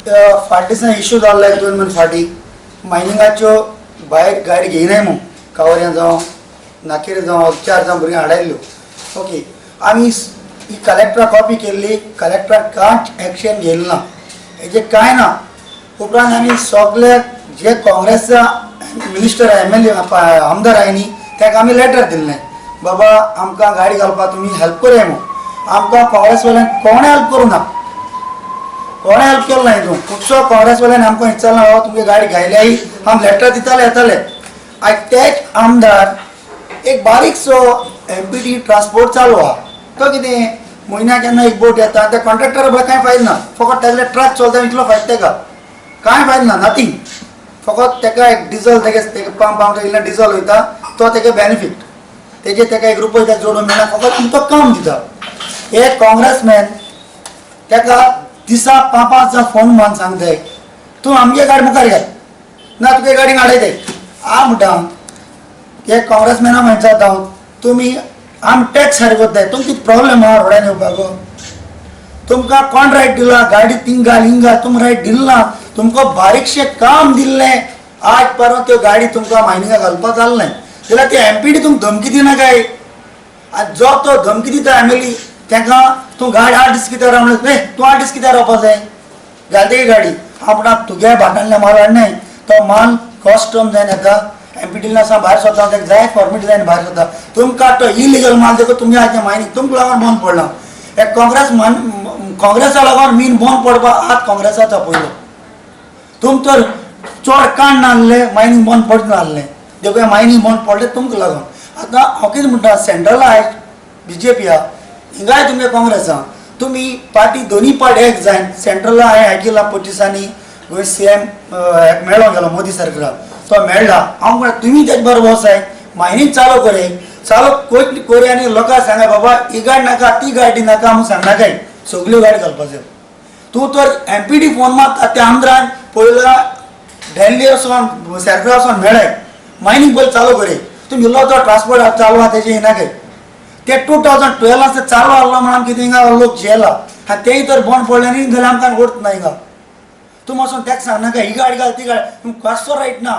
फाट दिसा इशू जाल्लो एक 2 म्हयने फाटीं मायनिंगाच्यो भायर गाडी घेयनाय म्हूण कावऱ्यां जावं नाकेर जावं 4 जावं भुरग्यांक हाडायल्ल्यो. ओके, आमी ही कलेक्टराक कॉपी केल्ली, कलेक्टराक कांयच एक्शन घेयलें ना, हेजें कांय ना. उपरांत आमी सगळे जे काँग्रेसचा मिनिस्टर MLA आमदार आहाय न्ही ताका आमी लेटर दिल्लें, बाबा आमकां गाडी घालपाक तुमी हेल्प करया म्हूण. आमकां काँग्रेसवाल्यान कोणें हेल्प करूं ना, कोणें हेल्प केलो ना. हितून खुबसो काँग्रेसवाल्यान आमकां विचारलां, बाबा तुमगे गाडी घायल्याय आम लेटर दिताले येताले. आनी तेच आमदार एक बारीकसो MPT transport चालू आहा, तो कितें म्हयन्याक केन्ना एक बोट येता, त्या कॉन्ट्रॅक्टरा बरोबर कांय फायदो ना, फकत तेगेले ट्रक चलता इतलो फायदो तेका, कांय फायदो ना, नथींग. फकत तेका एक डिजल तेगे पंप आमकां इल्लें डिजल वयता तो तेका बेनिफीट, तेजे तेका 1 रुपया तेका जोडून मेळना, फकत आमकां काम दिता. एक काँग्रेसमॅन तेका दिसा 5 5 जावं फोन मारून सांगताय, तूं आमगे गाडी मुखार घाल ना तुगे गाडी हाडयताय. हांव म्हणटा हे काँग्रेसमॅना म्हणटा हांव, तुमी आम टॅक्स सारको करताय, तुमकां कितें प्रॉब्लेम आहा रोडान येवपाक? तुमकां कोण रायट दिला गाडी थिंग घाल हिंग घाल? तुमकां रायट दिल ना, तुमकां बारीकशें काम दिल्लें. आज पर्यंत त्यो गाडी तुमकां मायनिंगा घालपाक जालें जाल्यार ते MPD तुमकां धमकी दिना काय? आनी जो तो धमकी दिता MLA तांकां तूं गाडी 8 दीस कित्याक रावलें, ए तूं 8 दीस कित्याक रावपा जाय, घालते की गाडी. हांव म्हणटा तुगे भाटांतल्या माल हाडनाय, तो माल कस्टम जायन येता, MPD आसा भायर सरता, ताका जाय फॉर्मेलिटी जायन भायर सरता. तुमकां तो इलिगल माल देखून तुमगे आयज मायनींग तुमकां लागून बंद पडला. एक काँग्रेस मान काँग्रेसा लागून मीन बंद पडपा आत काँग्रेसाचो पयलो. तुम तर चड काण नासले मायनींग बंद पडत नासलें, देखून मायनींग बंद पडलें तुमकां लागून. आतां हांव कितें म्हणटा, सेंट्रला आयज BJP आहा, हिंगाय तुमगे काँग्रेस आहा, तुमी पार्टी दोनी पार्टी एक जायन. सेंट्रला हांवें आयकिलां 25 गोंय CM मेळोंक गेलो मोदी सरकाराक, तो मेळ्ळा. हांव म्हणटा तुमी तेजे बरोबर वचाय, मायनींग चालू करे, चालू कोरी आनी लोकांक सांगा बाबा ही गाडी नाका ती गाडी नाका म्हूण सांगनाकाय, सगल्यो गाडी घालपाच्यो. तूं तर MPD phone मारता त्या आमदारान पयला दिल्ली वचोन सरकारा वचोन मेळय, मायनींग पयलीं चालू करे. तूं इल्लो तो ट्रान्सपोर्ट चालू आहा तेजें येनाकाय. ते 2012 चालू आहलो म्हणून कितें हिंगा लोक झेला आनी तेय तर बंद पडलें न्ही जाल्यार आमकां वोट ना हिंगा. तूं वचोन तेका सांगनाका ही गाडी घाल ती गाडी, तुमकां कसो रायट ना.